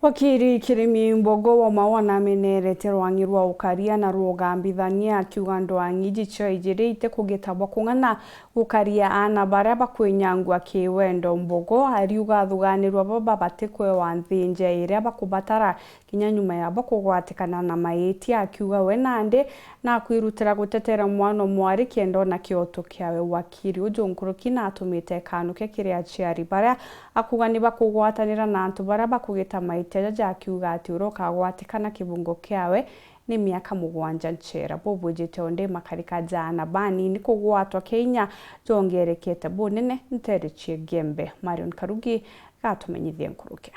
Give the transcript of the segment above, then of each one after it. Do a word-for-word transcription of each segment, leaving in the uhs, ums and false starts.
Wakiri Kirimi Mbogo wa Maua namenerete rwang'i rwa ukaria na rugambithania, akiuga ndwang'i iji cio ijiri iti kugita bwa kung'ana gukaria aana baria bakwinyangua kiwendo. Mbogo ariuga athuganirwa baba batikwewa nthi nja iria bakubatara kinya nyuma yabo kugwatikana na maitia, akiuga we nandi nakwirutira gutetera mwana o mwari kenda ona kioto kiawe. Wakiri uju nkuruki natumite kanukia kiri aciari baria akuuga ni bakugwatanira na antu baria bakugita maitia jaja, akiuga ati uria ukagwatikana kibungo kiawe ni miaka mugwanja nchera. Bubwijite undi makarika ja aana banini kugwatwa kinya jongerekete bunene ntere cia Igembe. Marion Karugi gatumenyithie nkuruki.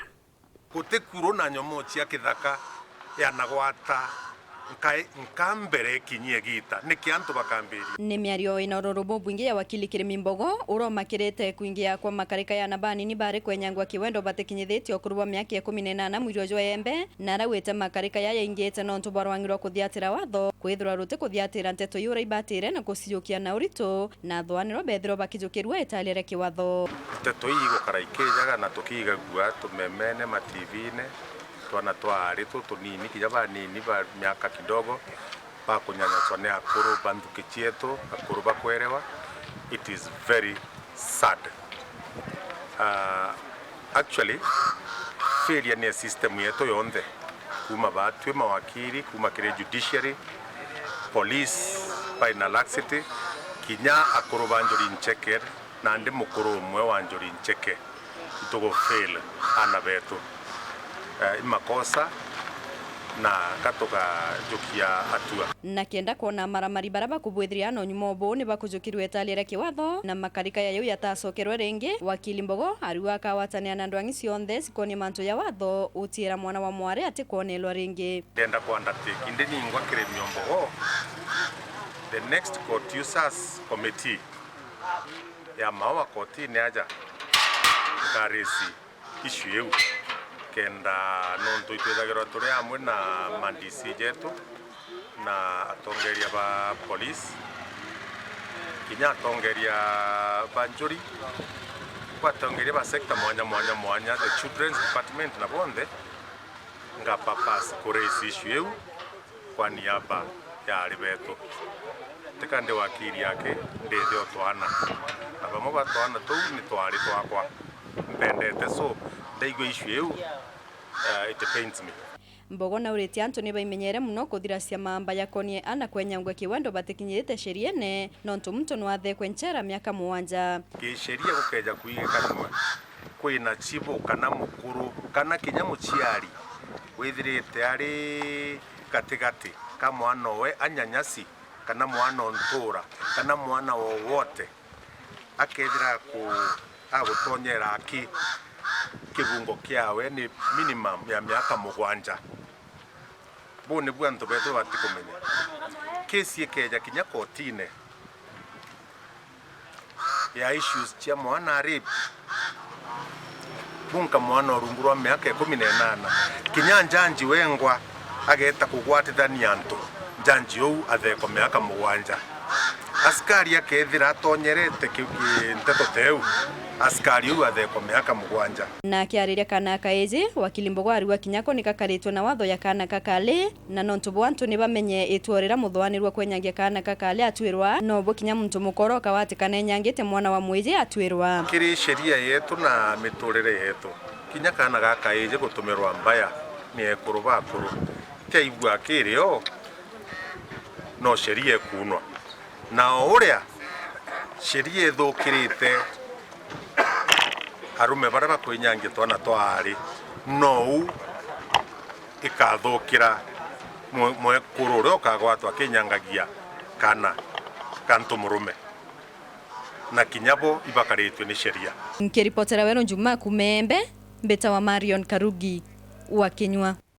Guti kuru na nyomoo cia kithaka yanagwata nka, nka mbere ikinyie giita, niki antu bakambiria? Ni miario ina ururu bubwingi ya wakili Kirimi Mbogo, uria umakirite kwingia kwa makarika ya aana banini bari kwenyangwa kiwendo batikinyithitie ukuru bwa miaka ikumi na inana mwirio jwa Igembe, na arauite makarika yaya yaingite nontu bwa rwang'i rwa kuthiatira watho, kwithirwa rutikuthiatira nteto iu uria ibatire na kucijukia na uritu. Na athwanirwa bethirwa bakijukirua itali ria kiwatho. Nteto ii igukara ikijaga na tukigagua tumemene ma T V-ini, twana twa aari tu tunini, kinya banini ba miaka kidogo, bakunyanyaswa ni akuru ba nthuki cietu, akuru bakwerewa. It is very sad. Ah, actually, failure ni system yetu yonthe, kuma batwi mawakiri, kuma kiri judiciary, police, by na laxity, kinya akuru ba Njuri Ncheke, nandi mukuru umwe wa Njuri Ncheke, itugu fail aana betu. Eh, i makosa na gatugajukia atua. Na kenda kwona maramari baria bakubwithiria na unyuma ubu ni bakujukirua itali ria kiwatho na makarika ya yau yatacokerwe ringi, wakili Mbogo ariuga akagwatanira na ndwang'i cionthe cikonie mantu ya watho utiira mwana wa mwari atikwonelwa ringi. Ndenda ku undertake, indi ningwa Kirimi Mbogo, the next court users committee ya Maua kotini aja, nkarisi issue iu, kenda nontu itwithagirwa turi amwe na ma D C jetu na atongeria ba police, kinya atongeria ba Njuri, kwa atongeria ba sector mwanya mwanya mwanya, the children's department na bonthe, nga purpose ku raise issue iu kwa niaba ya aari betu. Tika ndi wakiri aki, ndithe o twana. Na bamwe ba twana tuu ni twari twakwa mpendete, so ndaigua issue iu, eh, it pains me. Mbogo nauritie antu ni baimenyere mono kuthiracia mamba jakonie aana kwenyangua kiwendo batikinyirite sheriene, nontu muntu no athekwe nchera miaka mugwanja. Kisheria gukeja kuigikanua, kwina chibu kana mukuru kana kinya muciari withirite ari gatigati ka mwana owe anyanyasi, kana mwana o ntura, kana mwana wowote, akethira aku-, agutonyera aki, kibungo kiawe ni minimum ya miaka mugwanja. Buu nibu antu betu batikumenya. Kesi ikeja kinya kotine ya issues cia mwana rape, bunka mwana urungu rwa miaka ikumi na inana, kinya njanji wengwa ageta kugwatithania antu, njanji uu athekwa miaka mugwanja. Askari akethira atonyerete ki-, ki-, nteto teu, askari uu athekwa miaka mugwanja. Na akiariria kana kaiji, wakili Mbogo ariuga kinya ko ni kakaritwe na watho ya kana kakali, na nontu bwa antu ni bamenye itua riria muthwanirwa kwenyangia kana kakali atwirwa, nobo kinya muntu mukoro kawatikana enyangite mwana wa mwiji atwirwa. Kiri sheria yetu na miturire yetu, kinya kana gakaiji gutumirwa mbaya ni ekuru bakuru, tiaigua akirio, no sheria ikunwa. Na o uria sheria ithukirite arume baria bakwinyangia twana twa aari, nou ikathukira mwe-, mwekuru uria ukagwatwa akinyangagia kana ka ntu murume. Na kinya bo ibakaritue ni sheria. Nkiripotera Weru Njuma kuuma Embe, mbitawa Marion Karugi wa Kinyua.